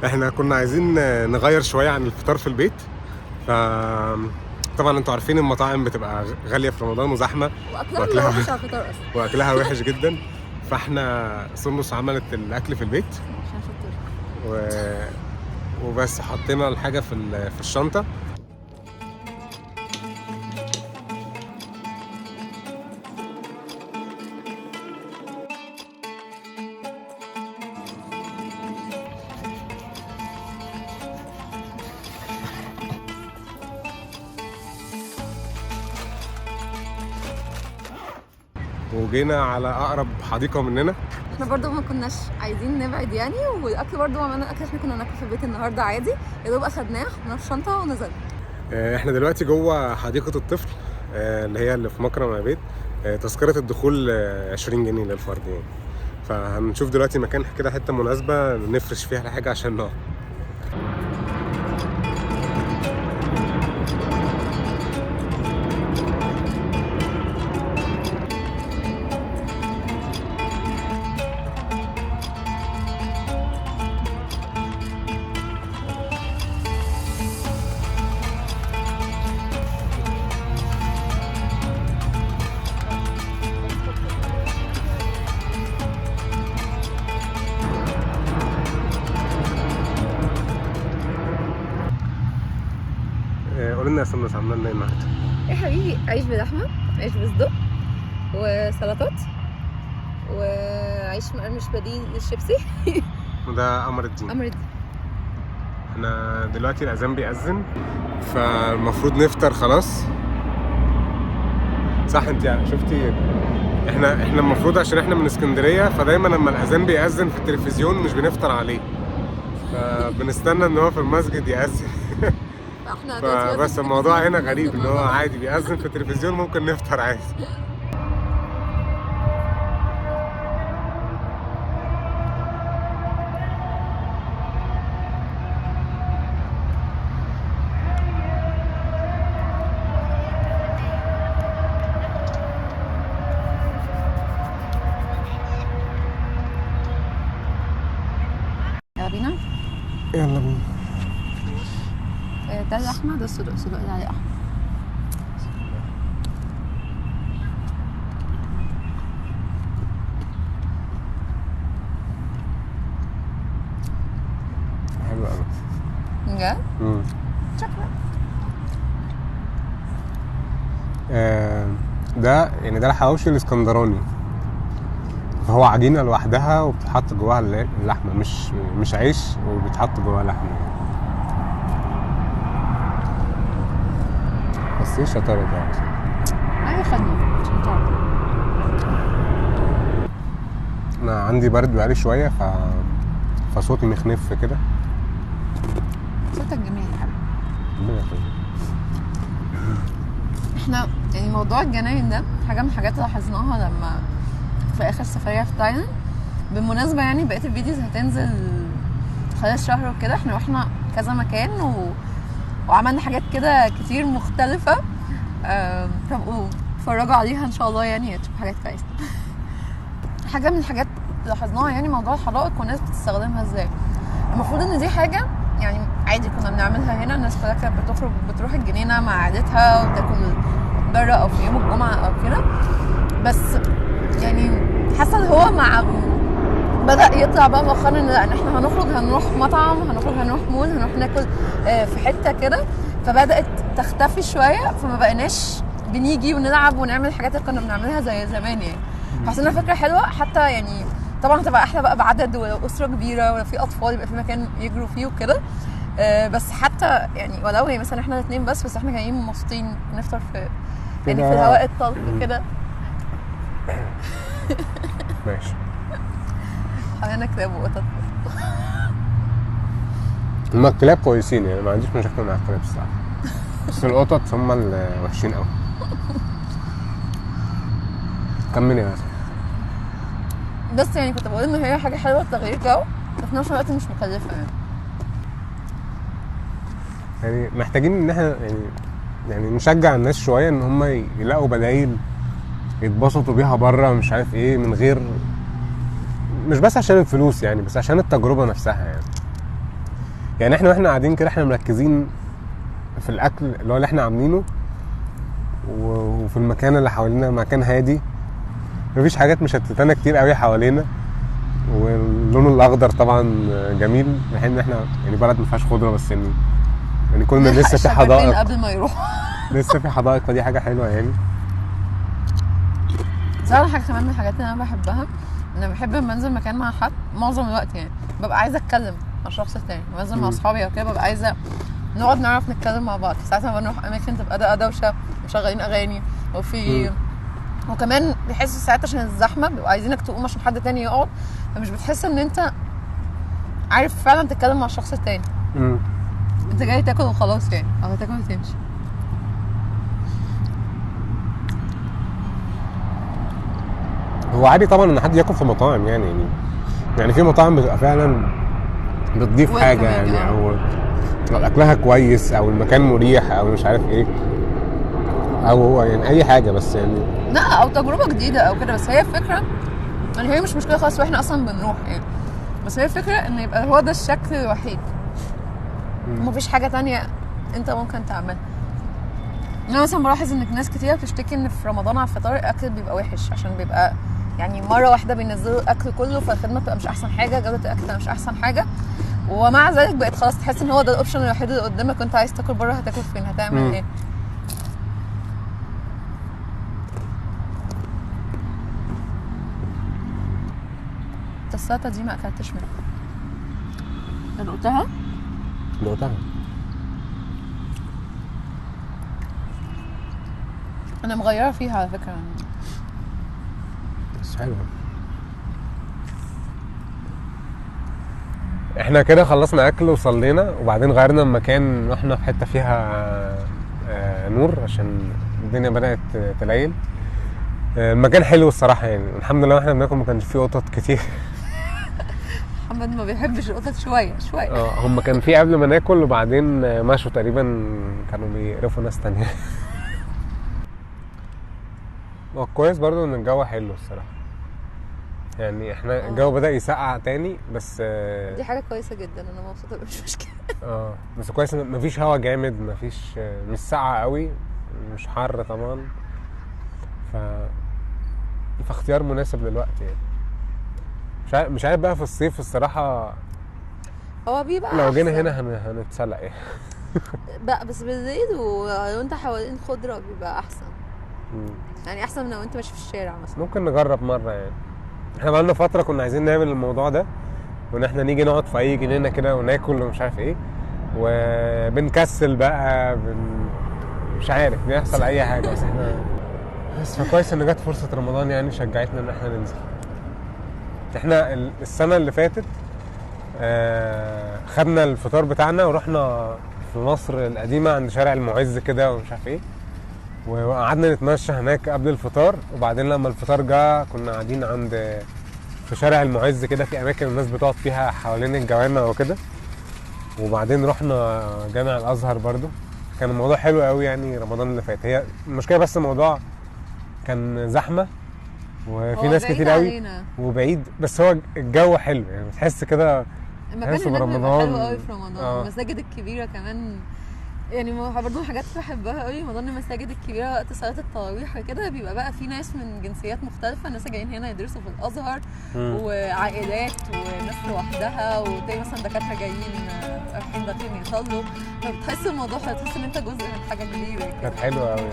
احنا كنا عايزين نغير شوية عن الفطار في البيت. ف طبعا انتوا عارفين المطاعم بتبقى غالية في رمضان وزحمه، واكلها وحش على الفطار اصلا، واكلها وحش جدا. فاحنا سندس عملت الاكل في البيت عشان شطور وبس حطينا الحاجة في الشنطة. وجينا على اقرب حديقة مننا. احنا برضو ما كناش عايزين نبعد يعني، والاكل برضو عملنا اكل احنا كنا ناكل في البيت النهارده عادي، يا دوب اخدناه حطيناه في الشنطة ونزلنا. احنا دلوقتي جوه حديقة الطفل اللي هي اللي في مكرم عبيد. تذكره الدخول 20 جنيه للفرد يعني. فهنشوف دلوقتي مكان كده، حتة مناسبة نفرش فيها الحاجة عشان نقعد. قولي لنا يا سندس عامله لنا ايه النهارده؟ يا حبيبي عيش بلحمه، عيش بصدق، وسلطات، وعيش مقرمش بديل للشيبسي. وده قمر الدين. قمر الدين. احنا دلوقتي الاذان بيأذن، فالمفروض نفطر خلاص. صح؟ انت يعني شفتي احنا المفروض عشان احنا من اسكندرية، فدايما لما الاذان بيأذن في التلفزيون مش بنفطر عليه، فبنستنى ان هو في المسجد يأذن. فبس الموضوع هنا غريب ان هو عادي بيأذن في التلفزيون ممكن نفطر عادي. يلا بينا. يلا بينا. ده اللحمة، ده الصدق، الصدق ده عليه احمر. حلو قوي. بجد؟ شكرا. ده يعني ده الحواوشي الاسكندراني، فهو عجينه لوحدها وبتحط جواها اللحمة، مش عيش وبيتحط جواها لحمه يعني. بس ايه الشطارة دي؟ اي خدمة شطارة. انا عندي برد بقالي شوية فصوتي مخنف كده. صوتك جميل يا حبيبي. احنا يعني موضوع الجناين ده حاجة من الحاجات اللي لاحظناها لما في اخر سفرية في تايلاند. بالمناسبة يعني بقية ال videos هتنزل خلال الشهر وكده. احنا رحنا كذا مكان وعملنا حاجات كده كتير مختلفة، فابقوا اتفرجوا عليها ان شاء الله، يعني تشوفوا حاجات كويسة. حاجة من الحاجات اللي لاحظناها يعني موضوع الحدائق والناس بتستخدمها ازاي. المفروض ان دي حاجة يعني عادي كنا بنعملها هنا، الناس كلها كانت بتخرج بتروح الجنينة مع عائلتها وتاكل بره او في يوم الجمعة او كده. بس يعني حاسه ان هو مع بدأ يطلع بقى مؤخرا ان لا، ان احنا هنخرج هنروح مطعم، هنخرج هنروح مول، هنروح ناكل في حتة كده. فبدأت تختفي شوية، فما بقيناش بنيجي ونلعب ونعمل الحاجات اللي كنا بنعملها زي زمان يعني. فحسينا فكرة حلوة حتى يعني، طبعا هتبقى احلى بقى بعدد ولو اسره كبيرة ولو في اطفال يبقى في مكان يجروا فيه وكده. بس حتى يعني ولو هي مثلا احنا الاثنين بس احنا جايين مبسوطين نفطر في يعني في الهواء الطلق كده. ماشي. حوالينا كلاب وقطط. هما الكلاب كويسين يعني، ما عنديش مشاكل مع الكلاب الصراحة، بس القطط هما اللي وحشين قوي. كملي يا بس. بس يعني كنت بقول ان هي حاجة حلوة تغيير جو، وفي نفس الوقت مش مكلفة يعني. يعني محتاجين ان احنا يعني نشجع الناس شوية ان هم يلاقوا بدايل يتبسطوا بيها بره، مش عارف ايه، من غير، مش بس عشان الفلوس يعني، بس عشان التجربة نفسها يعني. يعني احنا واحنا قاعدين كده احنا مركزين في الاكل اللي هو اللي احنا عاملينه، وفي المكان اللي حوالينا، مكان هادي، مفيش حاجات مشتتانا كتير قوي حوالينا، واللون الاخضر طبعا جميل، مع ان احنا يعني بلد ما فيهاش خضرة، بس يعني كنا لسه في حدائق قبل ما يروح لسه في حدائق، فدي حاجة حلوة يعني. صراحة حاجة كمان من الحاجات اللي انا بحبها، انا بحب لما انزل مكان مع حد معظم الوقت يعني ببقى عايزه اتكلم مع الشخص التاني، بنزل مع اصحابي او كده ببقى عايزه نقعد نعرف نتكلم مع بعض. ساعات لما بنروح اماكن تبقى دوشه ومشغلين اغاني وفي وكمان بيحسوا ساعات عشان الزحمة بيبقوا عايزينك تقوم عشان حد تاني يقعد، فمش بتحس ان انت عارف فعلا تتكلم مع الشخص التاني. انت جاي تاكل وخلاص يعني، او تاكل وتمشي. هو عادي طبعا ان حد ياكل في مطاعم يعني في مطاعم بتبقى فعلا بتضيف حاجة يعني، او اكلها كويس، او المكان مريح، او مش عارف ايه، او هو يعني اي حاجة، بس يعني لا او تجربه جديدة او كده. بس هي الفكرة يعني هي مش مشكلة خالص واحنا اصلا بنروح يعني، بس هي الفكرة ان يبقى هو ده الشكل الوحيد، ومفيش حاجة تانية انت ممكن تعملها. انا مثلا بلاحظ ان ناس كتير بتشتكي ان في رمضان على الفطار الاكل بيبقى وحش، عشان بيبقى يعني مرة واحدة بينزلوا الاكل كله، فالخدمه بتبقى مش احسن حاجة، جوده الاكل بتبقى مش احسن حاجة، ومع ذلك بقت خلاص تحس ان هو ده ال option الوحيد اللي قدامك، وانت عايز تاكل بره هتاكل فين، هتعمل ايه؟ السلطة دي ما اكلتش منها. دقتها؟ دقتها. انا مغيرة فيها على فكرة، بس حلوة. احنا كده خلصنا اكل وصلينا، وبعدين غيرنا المكان، رحنا في حتة فيها نور عشان الدنيا بدات تليل. المكان حلو الصراحة يعني، الحمد لله احنا بناكل ما كانش فيه قطط كتير. محمد ما بيحبش القطط شوية شوية. هم كان في قبل ما ناكل، وبعدين مشوا تقريبا، كانوا بيقرفوا ناس تانية. هو كويس برضو ان الجو حلو الصراحة يعني، احنا الجو بدأ يسقع تاني، بس دي حاجة كويسة جدا، انا مبسوطة مش مشكلة. بس كويس ان مفيش هوا جامد، مفيش، مش ساقعه قوي، مش حر طبعا، فاختيار مناسب للوقت يعني. مش عارف بقى في الصيف الصراحة هو بيبقى لو جينا هنا هنتسلق يعني. بقى بس بالليل ولو انت حوالين خضرة بيبقى احسن. يعني احسن من لو انت ماشي في الشارع مثلا. ممكن نجرب مرة يعني، احنا بقالنا فترة كنا عايزين نعمل الموضوع ده، وان احنا نيجي نقعد في اي جنينة كده وناكل ومش عارف ايه، وبنكسل بقى مش عارف بيحصل اي حاجة، بس احنا بس فكويس ان جت فرصة رمضان يعني، شجعتنا ان احنا ننزل. احنا السنة اللي فاتت خدنا الفطار بتاعنا ورحنا في مصر القديمة عند شارع المعز كده ومش عارف ايه، وقعدنا نتمشى هناك قبل الفطار، وبعدين لما الفطار جه كنا قاعدين عند في شارع المعز كده، في اماكن الناس بتقعد فيها حوالين الجوامع وكده، وبعدين رحنا جامع الازهر برضو. كان الموضوع حلو قوي يعني رمضان اللي فات. هي المشكلة بس الموضوع كان زحمة وفي ناس كتير قوي وبعيد، بس هو الجو حلو يعني، بتحس كده المكان هناك بيبقى حلو قوي في رمضان. المساجد الكبيرة كمان يعني، برضه حاجات بحبها قوي موضوع المساجد الكبيرة وقت صلاة التراويح وكده، بيبقى بقى في ناس من جنسيات مختلفة، ناس جايين هنا يدرسوا في الازهر، وعائلات وناس لوحدها، وتلاقي مثلا دكاترة جايين رايحين داخلين يصلوا، فبتحس الموضوع، تحس ان انت جزء من حاجة كبيرة كده. كانت حلوة قوي.